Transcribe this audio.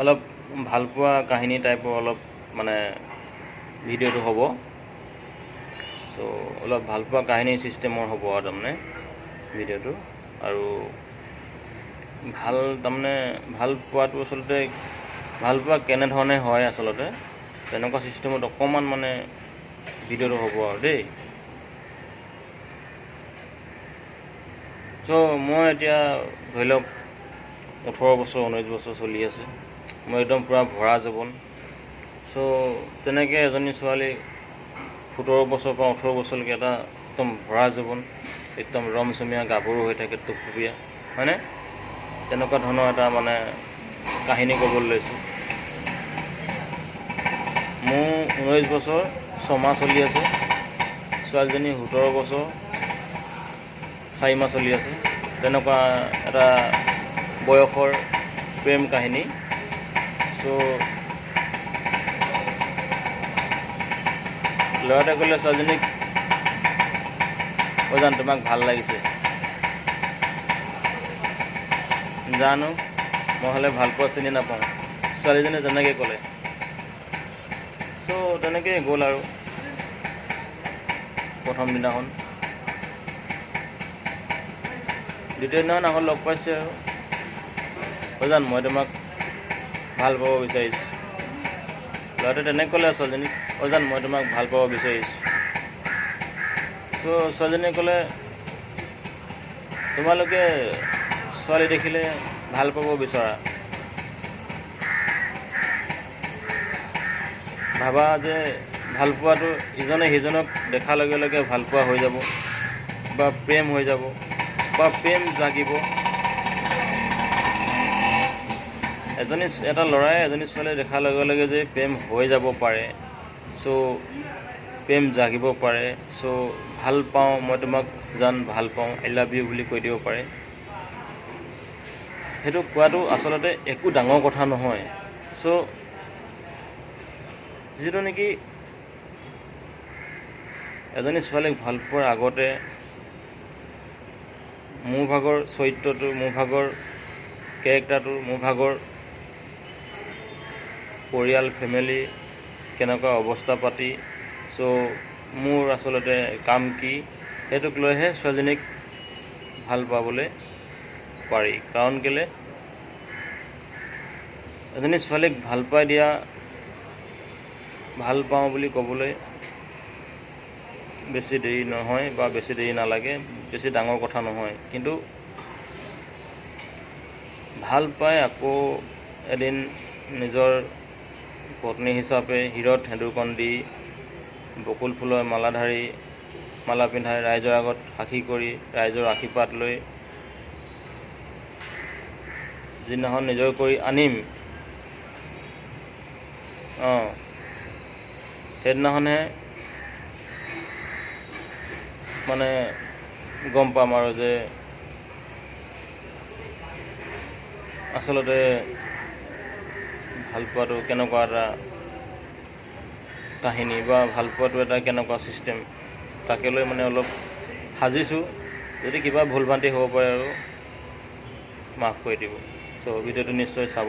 অলপ ভালপোৱা কাহিনী টাইপৰ অলপ মানে ভিডিঅ'টো হ'ব। চ' অলপ ভালপোৱা কাহিনী ছিষ্টেমৰ হ'ব আৰু তাৰমানে ভিডিঅ'টো। আৰু ভাল তাৰমানে ভাল পোৱাটো আচলতে ভালপোৱা কেনেধৰণে হয় আচলতে তেনেকুৱা ছিষ্টেমত অকণমান মানে ভিডিঅ'টো হ'ব আৰু দেই। চ' মই এতিয়া ধৰি লওক 18 বছৰ 19 বছৰ চলি আছে, মই একদম পূৰা ভৰা যৌৱন। চ' তেনেকৈ এজনী ছোৱালী 17 বছৰৰ পৰা 18 বছৰলৈকে এটা একদম ভৰা যৌৱন, একদম ৰমচমীয়া গাভৰু হৈ থাকে, টুপটুপীয়া, হয়নে? তেনেকুৱা ধৰণৰ এটা মানে কাহিনী ক'বলৈ লৈছোঁ। মোৰ 19 বছৰ 6 মাহ চলি আছে, ছোৱালীজনী 17 বছৰ 4 মাহ চলি আছে। তেনেকুৱা এটা বয়সৰ প্ৰেম কাহিনী। চ' ল'ৰাটোৱে ক'লে ছোৱালীজনীক, অ' জান তোমাক ভাল লাগিছে, জানো মই হ'লে ভাল পোৱা চিনি নাপাওঁ। ছোৱালীজনীয়ে তেনেকৈ ক'লে। চ' তেনেকৈয়ে গ'ল আৰু প্ৰথম দিনাখন। দ্বিতীয় দিনাখন আকৌ লগ পাইছে আৰু, অ' জান মই তোমাক ভাল পাব বিচাৰিছোঁ। ল'ৰাটোৱে তেনেকৈ ক'লে ছোৱালীজনীক, অ' জান মই তোমাক ভাল পাব বিচাৰিছোঁ। চ' ছোৱালীজনীয়ে ক'লে, তোমালোকে ছোৱালী দেখিলে ভাল পাব বিচৰা, ভাবা যে ভাল পোৱাটো ইজনে সিজনক দেখাৰ লগে লগে ভাল পোৱা হৈ যাব বা প্ৰেম হৈ যাব বা প্ৰেম জাগিব। এটা ল'ৰাই এজনী ছোৱালী দেখাৰ লগে লগে যে প্ৰেম হৈ যাব পাৰে, চ' প্ৰেম জাগিব পাৰে, চ' ভাল পাওঁ মই তোমাক জান ভাল পাওঁ, I love you বুলি কৈ দিব পাৰে। সেইটো কোৱাটো আচলতে একো ডাঙৰ কথা নহয়। চ' যিটো নেকি এজনী ছোৱালীক ভাল পোৱাৰ আগতে মোৰ ভাগৰ চৰিত্ৰটো, মোৰ ভাগৰ কেৰেক্টাৰটো, মোৰ ভাগৰ পৰিয়াল ফেমিলি কেনেকুৱা অৱস্থা পাতি, চ' মোৰ আচলতে কাম কি, সেইটোক লৈহে ছোৱালীজনীক ভাল পাবলৈ পাৰি। কাৰণ কেলৈ এজনী ছোৱালীক ভাল পাই দিয়া, ভাল পাওঁ বুলি ক'বলৈ বেছি দেৰি নহয় বা বেছি দেৰি নালাগে, বেছি ডাঙৰ কথা নহয়। কিন্তু ভাল পাই আকৌ এদিন নিজৰ পত্নী হিচাপে শিৰত সেন্দুৰকণ দি বকুল ফুলৰ মালাধাৰি মালা পিন্ধাই ৰাইজৰ আগত সাক্ষী কৰি ৰাইজৰ আশীৰ্বাদ লৈ যিদিনাখন নিজৰ কৰি আনিম, অঁ সেইদিনাখনহে মানে গম পাম আৰু যে আচলতে ভালপোৱাটো কেনেকুৱা এটা কাহিনী বা ভালপোৱাটো এটা কেনেকুৱা ছিষ্টেম, তাকে লৈ মানে অলপ সাজিছোঁ। যদি কিবা ভুল ভ্ৰান্তি হ'ব পাৰে আৰু মাফ কৰি দিব। চ' ভিডিঅ'টো নিশ্চয় চাব।